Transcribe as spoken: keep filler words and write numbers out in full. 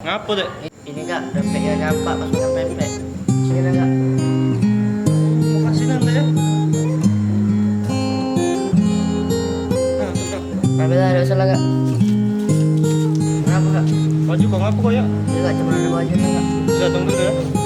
Ngapo, Dek? Ini, Kak, dompet yang nyampak pas makan pempek. Sini dah, Kak. Makasih, Nan, ya. Nah, tuh, Kak. Tapi dah, dak usah lah, Kak. Kenapa, Kak? Baju kau ngapa kau, ya? Iya, Kak, cuma ada baju nih, Kak. Bisa tunggu dulu, ya.